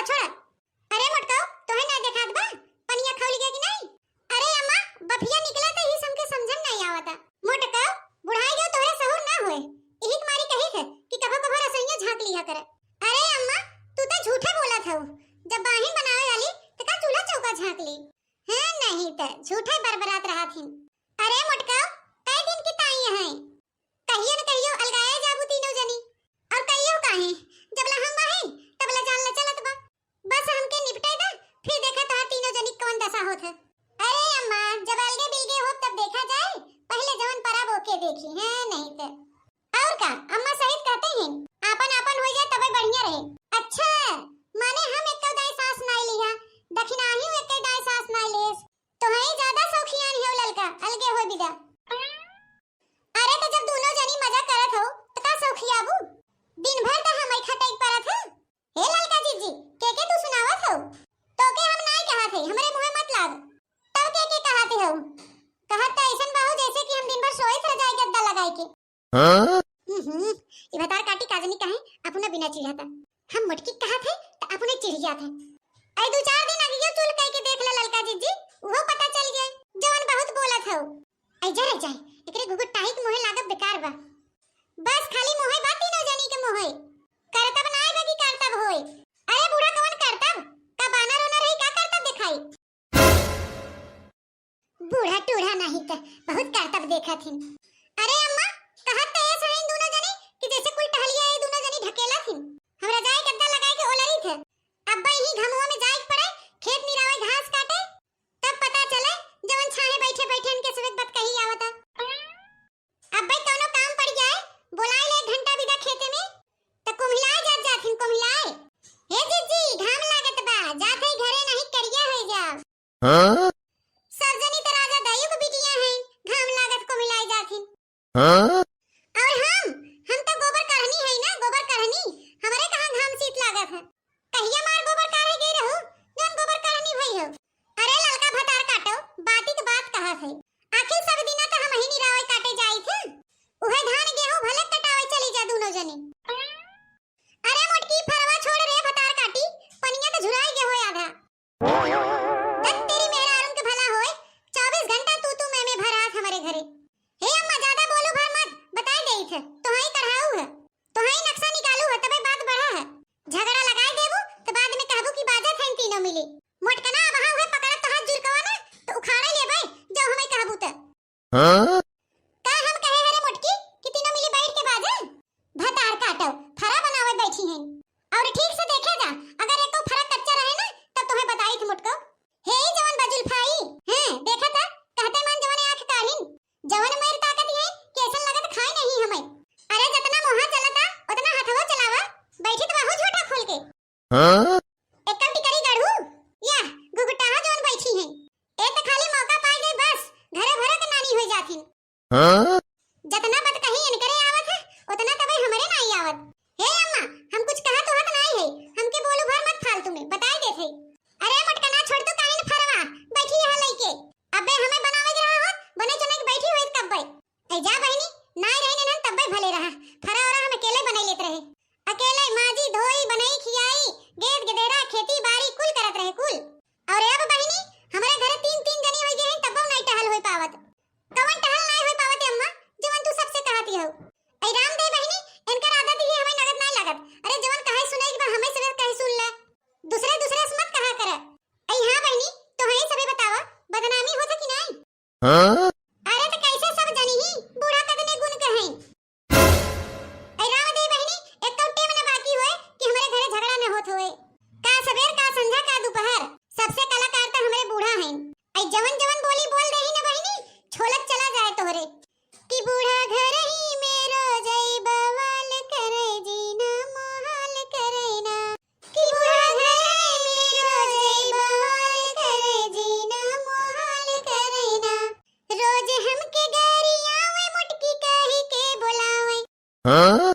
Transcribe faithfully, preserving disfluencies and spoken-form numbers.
छोड़ा। अरे मोटकऊ, तोहे नाहीं देखात बा? पनिया खौल गया कि नाहीं? अरे अम्मा, बफिया निकला त ही हमके समझ में नाहीं आवता। मोटकऊ, बुढ़ाई गयो, तोहे सहूर ना होए। इही के मारी कही थे कि कभो कभो रसोइया झाँक लिया करे। अरे अम्मा, तू त झूठे बोलत हऊ। जब बाहिन बनावे वाली त का चूल्हा चौका झाँक ली? हैं, नहीं त झूठे बरबरात रहत हिन। अरे मोटकऊ, कई दिन की ताई हैं, कहियो न कहियो अलगाए जाबू तीनों जनी। और कहियो काहे, जबला हम बाहिन तबला जान ला चलत बा। बस हमके निपटे दा, फिर देखा तोहार तीनों जनी कौन दशा होत है। अरे अम्मा, जब अलगे बिलगे हो तब देखा जाए, पहले जवन परब ओके देखी है, नहीं त। और का, अम्मा सहित कहते हैं, आपन आपन हो जाए तबे बढ़िया रहे। अच्छा, माने हम एक दाई सास नाई लिहा, दक्षिणाही एक दाई सास नाई लेस, तो है ज्यादा सौखियान है ललका, अलगे हो बिदा। अरे तो जब दोनों जनी मजा करत हो, तो का सौखियाबू? दिन भर तो हमई खटे के परत है। हे ललका जीजी, के के तू सुनावत हो? तो के हम नाई कहत है, हमरे मुँहे मत लाग। तब के के कहत हो? कहत तो ऐसन बाहू जैसे कि हम दिन भर सोए रजाई गद्दा लगाई के। हाँ? हम्म, ई भतार काटी काजनी काहे अपना बिना चिढ़ाता। हम मोटकी कहत है तो अपने चिढ़ियात है। ऐ दो चार दिन आगे यो चूल कह के देख ले ललका जीजी, वो पता चल गए, जवन बहुत बोलत हो। ऐ जा रे जाए, एकरे घुघुटाही के मोहे लागब बेकार बा। बस खाली मोहे बा तीनों जनी के मोहे। करतब ना आए बा कि करतब होए। अरे बूढ़ा कौन करतब? का बानर ओनर रही का करतब दिखाई? बूढ़ा टूढ़ा नहीं त बहुत करतब देखत हिन। अरे अम्मा, कहत त ऐस हईन दोनों जनी कि जैसे कुल टहलिया ये दोनों जनी ढकेलत हिन। हमरा जाए गद्दा लगाए के ओलरी थे। अब ही घमुआ में जाए के पड़े, खेत निरावे घास काटे, तब पता चले जवन छाहे बैठे बैठे इनके सुबह बतकही आवता। अब्बे कौनो काम पड़ जाए, बोलाई ले एक घंटा बिदा खेते में, त कुम्हिलाए जात जाथिन, कुम्हिलाए। हे जीजी, घाम लागत बा, जात है घरे नहीं करिया हो जाओ। हाँ? सब जनी त राजा दायु के बिटिया हैं, घाम लागत कुम्हिलाए जाथिन। हाँ? और हम, हम तो गोबर काढ़नी है ना, गोबर काढ़नी, हमरे कहाँ घाम शीत लागत है। कहिया मार गोबर काढ़े गई रहू, जौन गोबर काढ़नी भई हो। अरे ललका भतार काटो, बाती के बात कहत है। आखिर सब दिना त हम ही निरावे काटे जाई थे। उहे धान गेहूं भले कटावे चली जा दोनों जनी। अरे मोटकी फरवा छोड़ रे भतार काटी, पनिया त झुराई गए होए आधा। धत तेरी मेहरारून के भला होए, चौबीस घंटा तू तू मैं मैं भरात हमरे घरे। हे अम्मा ज्यादा बोलू भर मत, बताई देई थे, तोहाई कढ़ाऊ है। तोहाई नक्शा निकालू है, तबे बात बढ़ा है। झगड़ा लगाए देबू, त बाद में कहबू कि बाजत हैं तीनों मिली। मोटकना, अब हाँ हुए पकड़त तोहार जुरकवा ना, त उखाड़े लेबे, जब हमें कहबू त। हाँ? का हम कहे हरे मोटकी कि तीनों मिली बैठ के बाजे? भतार काटो, फरा बनावे बैठी हैं। और ठीक से देखे जा, अगर एको फरा कच्चा रहे ना, तब तोहे बताई थी मोटको। हे ई जवन बजुल फाई, हैं, देखा था, कहते मन जवन आँख काढ़िन, जवन मर ताकत है कि ऐसा लगत खाए नहीं हमें। अरे जतना मुँहा चलता, उतना हथवा चलावा, बैठी तो बाहु झोटा खोल के। हाँ? एकदम टिकरी गढ़ू, या घुघुटाहा जवन बैठी हैं। ए त खाली मौका पाई गई बस, घरे भरे के नानी हो जाथिन। हाँ? जतना बतकही इनकरे आवत है, उतना तबे हमरे नाई आवत। हे अम्मा, हम कुछ कहत होत नाई है, हमके बोलू भर मत फालतू में, बताई देत है। अरे मोटकना छोड़ तू काइन फरवा, बैठी यहाँ लइके। अबे हमें बनावे के रहा होत, बने चुने के बैठी होइत कब्बे। ऐ जा बहिनी, नाई रहे ननन तब्बे भले रहा, फरा ओरा हम अकेले बनाई लेत रहे। अकेले माजी, धोई, बनई, खियाई, गेद गेदेरा, खेती बारी कुल करत रहे कुल। और अब बहिनी, हमरे घरे तीन तीन जनी हो गए हैं, तब्बो नाई टहल होई पावत। कवन टहल नाई होई पावत अम्मा, जवन तू सबसे कहती हो। ऐ राम दे बहिनी, इनकर आदत ही हमें नगद नाई लागत। अरे जवन कहे सुने के बा, हमें से कहे सुन ले। दूसरे दूसरे से मत कहा कर। ऐ हाँ बहिनी, तो है सबे बतावा, बदनामी होत कि नाई? हाँ? अरे त कैसे सब जनी ही, बूढ़ा कतने गुण कहे। ऐ राम दे बहिनी, एक तो टेम न बाकी होए कि हमरे घरे झगड़ा न होत होए। का सबेर, का संझा, का दोपहर, सबसे कलाकार त हमरे बूढ़ा हैं। ऐ जवन जवन बोली बोल देही न बहिनी, छोलक चला जाए तोहरे। कि बूढ़ा घर ही में रोजई बवाल करे, जीना मोहाल करे ना। कि बूढ़ा घर ही में रोजई बवाल करे, जीना मोहाल करे ना। रोज हमके गारी आवे, मोटकी कही के बुलावे। हाँ?